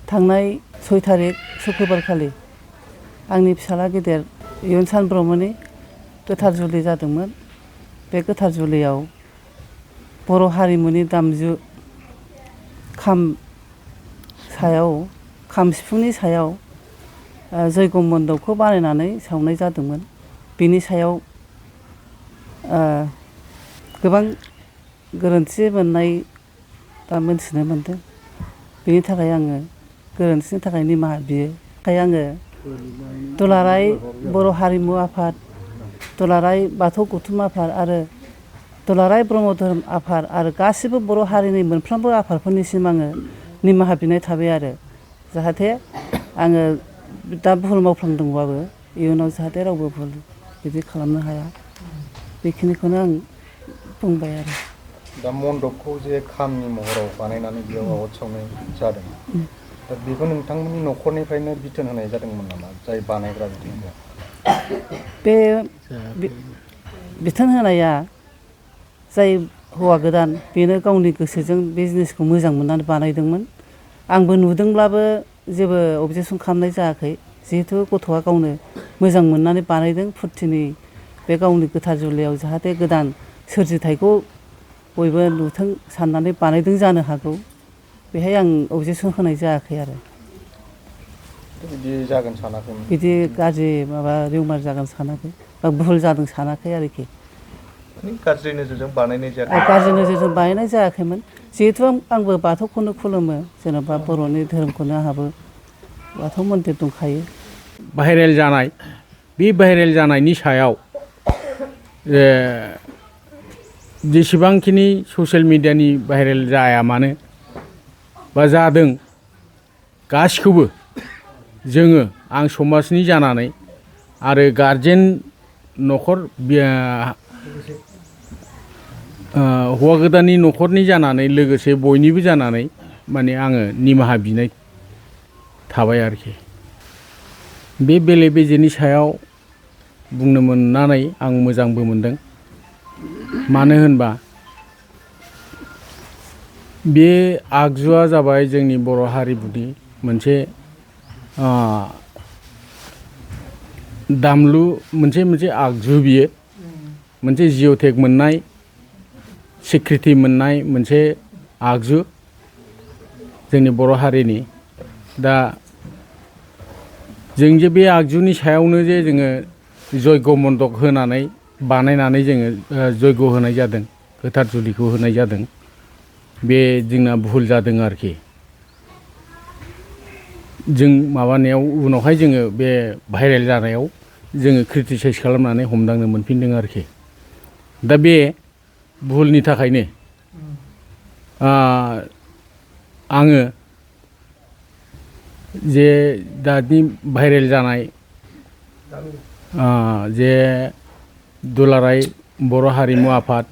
थांनाय 6 थारिख सुक्रुबार खालि आंनि फिसाला गेदेर इयुनसान ब्रह्मनि गोथार जुलि जादोंमोन। बे गोथार जुलियाव बर' हारिमुनि दामजु खाम सिफुंनि सायाव जयग' मन्दपखौ बानायनानै सावनाय जादोंमोन। बिनि सायाव गोबां गोरोन्थि मोननाय बा मोनथिनो मोनदों। बेनि थाखाय आङो गोरोन्थिनि थाखाय निमाहा बियो। आङो दुलाराय बर' हारिमु आफाद, दुलाराय बाथौ गौथुम आफाद आरो दुलाराय ब्रह्म धोरोम आफाद आरो गासिबो बर' हारिनि मोनफ्रोमबो आफादफोरनिसिम आङो निमाहा बिनाय थाबाय आरो जाहाथे आङो दा भुल मावफ्लांदोंबाबो इयुनाव जाहाथे रावबो भुल बिदि खालामनो हाया, बेखिनिखौनो आं बुंबाय आरो। दा मन्दपखौ जे खामनि महराव बानायनानै बेयाव आवाथि सावनाय जादों, दा बेखौ नोंथांमोननि न'खरनिफ्रायनो बिथोन होनाय जादोंमोन नामा, जाय बानायग्रा बिथांमोना? बे बिथोन होनाया जाय हौवा गोदान बेनो गावनि गोसोजों बे जिनिसखौ मोजां मोननानै बानायदोंमोन। आंबो नुदोंब्लाबो जेबो अबजेक्सन खालामनाय जायाखै, जिहेथु गथ'आ गावनो मोजां मोननानै बानायदों। फुरथिनि बे गावनि गोथार जुलियाव जाहाथे गोदान सोरजिथायखौ बयबो नुथों साननानै बानायदों जानो हागौ। बेहाय आं अबजेक्सन होनाय जायाखै आरो। बिदि जागोन सानाखैमोन? बिदि गाज्रि माबा रिउमार जागोन सानाखै बा भुल जादों सानाखै आरोखि। गाज्रि नोजोरजों बानायनाय जायाखै? गाज्रि नोजोरजों बानायनाय जायाखैमोन। जिहेथु आंबो बाथौखौनो खुलुमो, जेन'बा बर'नि धोरोमखौनो आंहाबो बाथौ मन्दिर दंखायो। भाइरेल जानाय, बे भाइरेल जानायनि सायाव जेसेबांखिनि ससियेल मिडियानि भाइरेल जाया मानो बा जादों, गासिखौबो जोङो आं समाजनि जानानै आरो गारजेन न'खर हौवा गोदाननि न'खरनि जानानै लोगोसे बयनिबो जानानै माने आङो निमाहा बिनाय थाबाय आरोखि। बे बेले बेजेनि सायाव बुंनो मोननानै आं मोजांबो मोनदों। मानो होनबा बे आगजुआ जाबाय जोंनि बर' हारिमुनि मोनसे दामलु, मोनसे आगजु। बियो मोनसे जिअ'टेक मोननाय, सिक्रिटि मोननाय मोनसे आगजु जोंनि बर' हारिनि। दा जों जे बे आगजुनि सायावनो जे जोङो जयग' मन्दप होनानै बानायनानै जोङो जयग' होनाय जादों, गोथार जुलिखौ होनाय जादों, बे जोंना भुल जादों आरोखि। जों माबानायाव उनावहाय जोङो बे भाइरेल जानायाव जोङो क्रिटिसाइज खालामनानै हमदांनो मोनफिनदों आरोखि। दा बे भुलनि थाखायनो आङो जे दानि भाइरेल जानाय जे दुलाराय बर' हारिमु आफाद,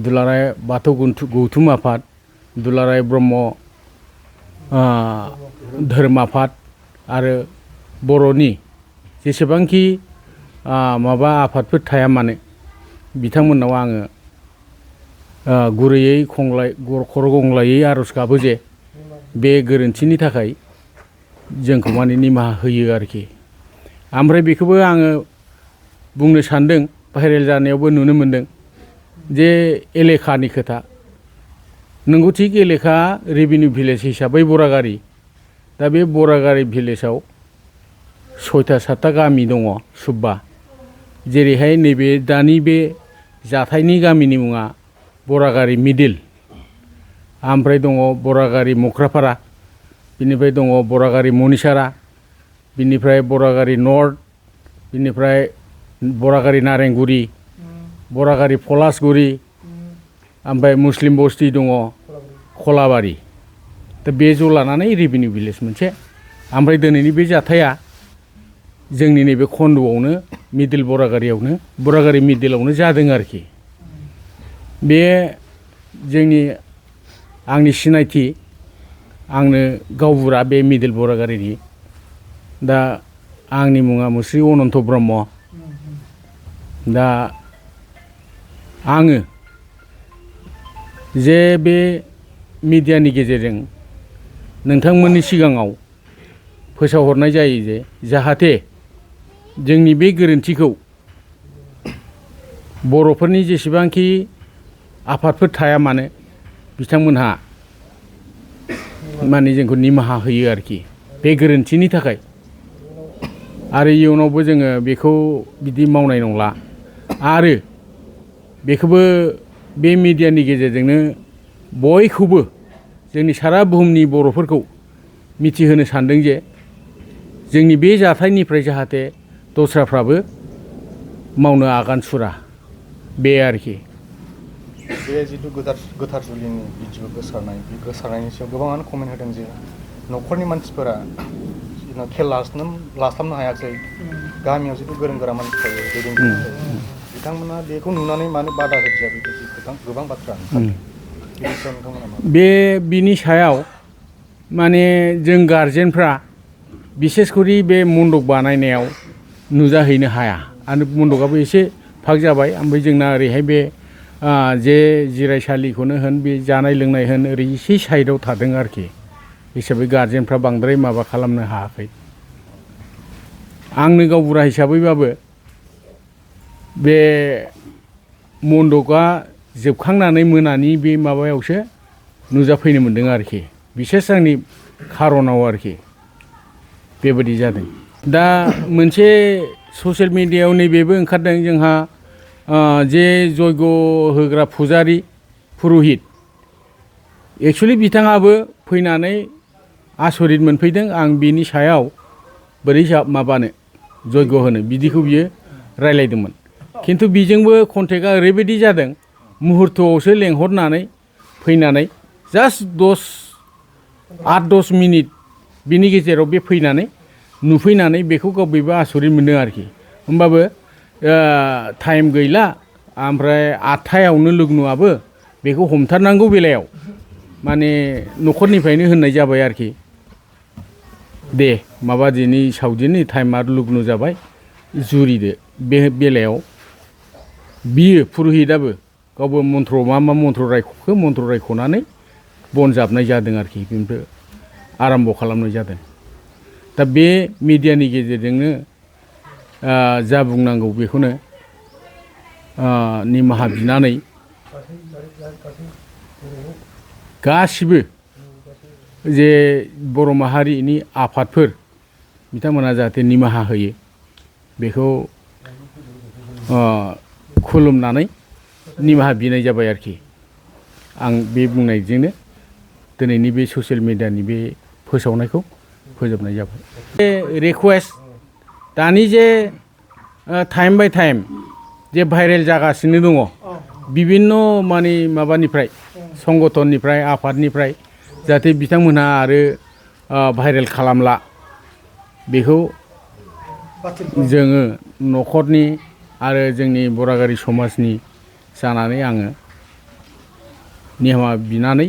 दुलाराय बाथौ गौथुम आफाद, दुलाराय ब्रह्म धोरोम आफाद आरो बर'नि जेसेबांखि माबा आफादफोर थाया मानो, बिथांमोननाव आङो गुरैयै खर' गंग्लायै आर'ज गाबो जे बे गोरोन्थिनि थाखाय जोंखौ माने निमाहा होयो आरोखि। ओमफ्राय बेखौबो आङो बुंनो सानदों, भाइरेल जानायावबो नुनो मोनदों जे एलेखानि खोथा। नंगौ, थिग एलेखा रेभिनिउ भिलेज हिसाबै बरागारि। दा बे बरागारि भिलेजाव 6-7ता गामि दङ सुब्बा। जेरैहाय नैबे दानि बे जाथायनि गामिनि मुङा बरागारि मिडिल, ओमफ्राय दङ बरागारि मख्रापारा, बिनिफ्राय दङ बरागारि मनिसारा, बिनिफ्राय बरागारि नर्थ, बिनिफ्राय बरागारि नारेंगुरि, बरागारि पलासगुरि, ओमफ्राय मुस्लिम बस्ति दङ खलाबारि। दा बे ज' लानानै रेभिनिउ भिलेज मोनसे। ओमफ्राय दिनैनि बे जाथाया जोंनि नैबे खन्द'आवनो मिडिल बरागारि मिडिलावनो जादों आरोखि। बे आंनि सिनायथि, आंनो गावबुरा बे मिडिल बरागारिनि। दा आंनि मुङा मुस्रि अनन्त ब्रह्म। दा आङो जे बे मिडियानि गेजेरजों नोंथांमोननि सिगाङाव फोसावहरनाय जायो जे जाहाथे जोंनि बे गोरोन्थिखौ बर'फोरनि जेसेबांखि आफादफोर थाया मानो बिथांमोनहा माने जोंखौ निमाहा होयो आरोखि बे गोरोन्थिनि थाखाय आरो इयुनावबो जोङो बेखौ बिदि मावनाय नंला आरो बेखौबो बे मिडियानि गेजेरजोंनो बयखौबो जोंनि सारा बुहुमनि बर'फोरखौ मिथिहोनो सानदों जे जोंनि बे जाथायनिफ्राय जाहाथे दस्राफ्राबो मावनो आगान सुरा बे आरोखि बे जिथु गोथार जुलिनि भिडिअ गोसारनाय बे गोसारनायनि सायाव गोबाङानो कमेन्ट होदों जे न'खरनि मानसिफोरा खेल लास्लाबनो हायाखै गामियाव जिथु गोरों गोरा मानसि थायो दैदेनगिरि थायो बिथांमोना बेखौ नुनानै मानो बादा होदिया बेबायदि गोबां बाथ्रा बे बिनि सायाव माने जों गारजेनफ्रा बिसेसकरि बे मन्दप बानायनायाव नुजाहैनो हाया आरो मन्दपआबो एसे फाग जाबाय ओमफ्राय जोंना ओरैहाय बे जे जिरायसालिखौनो होन बे जानाय लोंनाय होन ओरै एसे साइडआव थादों आरोखि हिसाबै गारजेनफ्रा बांद्राय माबा खालामनो हायाखै आंनो गावबुरा हिसाबैबाबो बे मन्दपआ जोबखांनानै मोनानि बे माबायावसो नुजाफैनो मोन्दों आरोखि बिसेस आंनि खारनाव आरोखि बेबायदि जादों दा मोनसे ससियेल मिडियायाव नैबेबो ओंखारदों जोंहा जे जयग होग्रा फुजारि पुरहित एक्सुवेलि बिथाङाबो फैनानै आसरित मोनफैदों आं बिनि सायाव बोरै माबानो जयग होनो बिदिखौ बियो रायलायदोंमोन खिन्थु बिजोंबो कन्टेक्टआ ओरैबायदि जादों मुहुर्तआवसो लेंहरनानै फैनानै जास्ट 8-10 मिनिट बिनि गेजेराव बे फैनानै नुफैनानै बेखौ गावबो आसरित मोनदों आरोखि होमबाबो टाइम गैला ओमफ्राय 8थायावनो लग्नआबो बेखौ हमथारनांगौ बेलायाव माने न'खरनिफ्रायनो होननाय जाबाय आरोखि दे माबा दिनै सावदिनि टाइमा लग्न जाबाय जुरिदो बे बेलायाव बियो पुरहितआबो गावबो मन्त्र मा मन्त्र रायख'खो मन्त्र रायख'नानै बन जाबनाय जादों आरोखि बेनिफ्राय आराम्भ खालामनाय जादों दा बे मिडियानि गेजेरजोंनो जा बुंनांगौ बेखौनो निमाहा बिनानै गासिबो जे बर' माहारिनि आफादफोर बिथांमोना जाहाथे निमाहा होयो बेखौ खुलुमनानै निमाहा बिनाय जाबाय आरोखि आं बे बुंनायजोंनो दिनैनि बे ससियेल मिडियानि बे फोसावनायखौ फोजोबनाय जाबाय बे रिकुवेस्ट दानि जे टाइम बाय टाइम जे भाइरेल जागासिनो दङ बिभिन्न माने माबानिफ्राय संगठननिफ्राय आफादनिफ्राय जाहाथे बिथांमोनहा आरो भाइरेल खालामला बेखौ जोङो न'खरनि आरो जोंनि बरागारि समाजनि जानानै आङो निमाहा बिनानै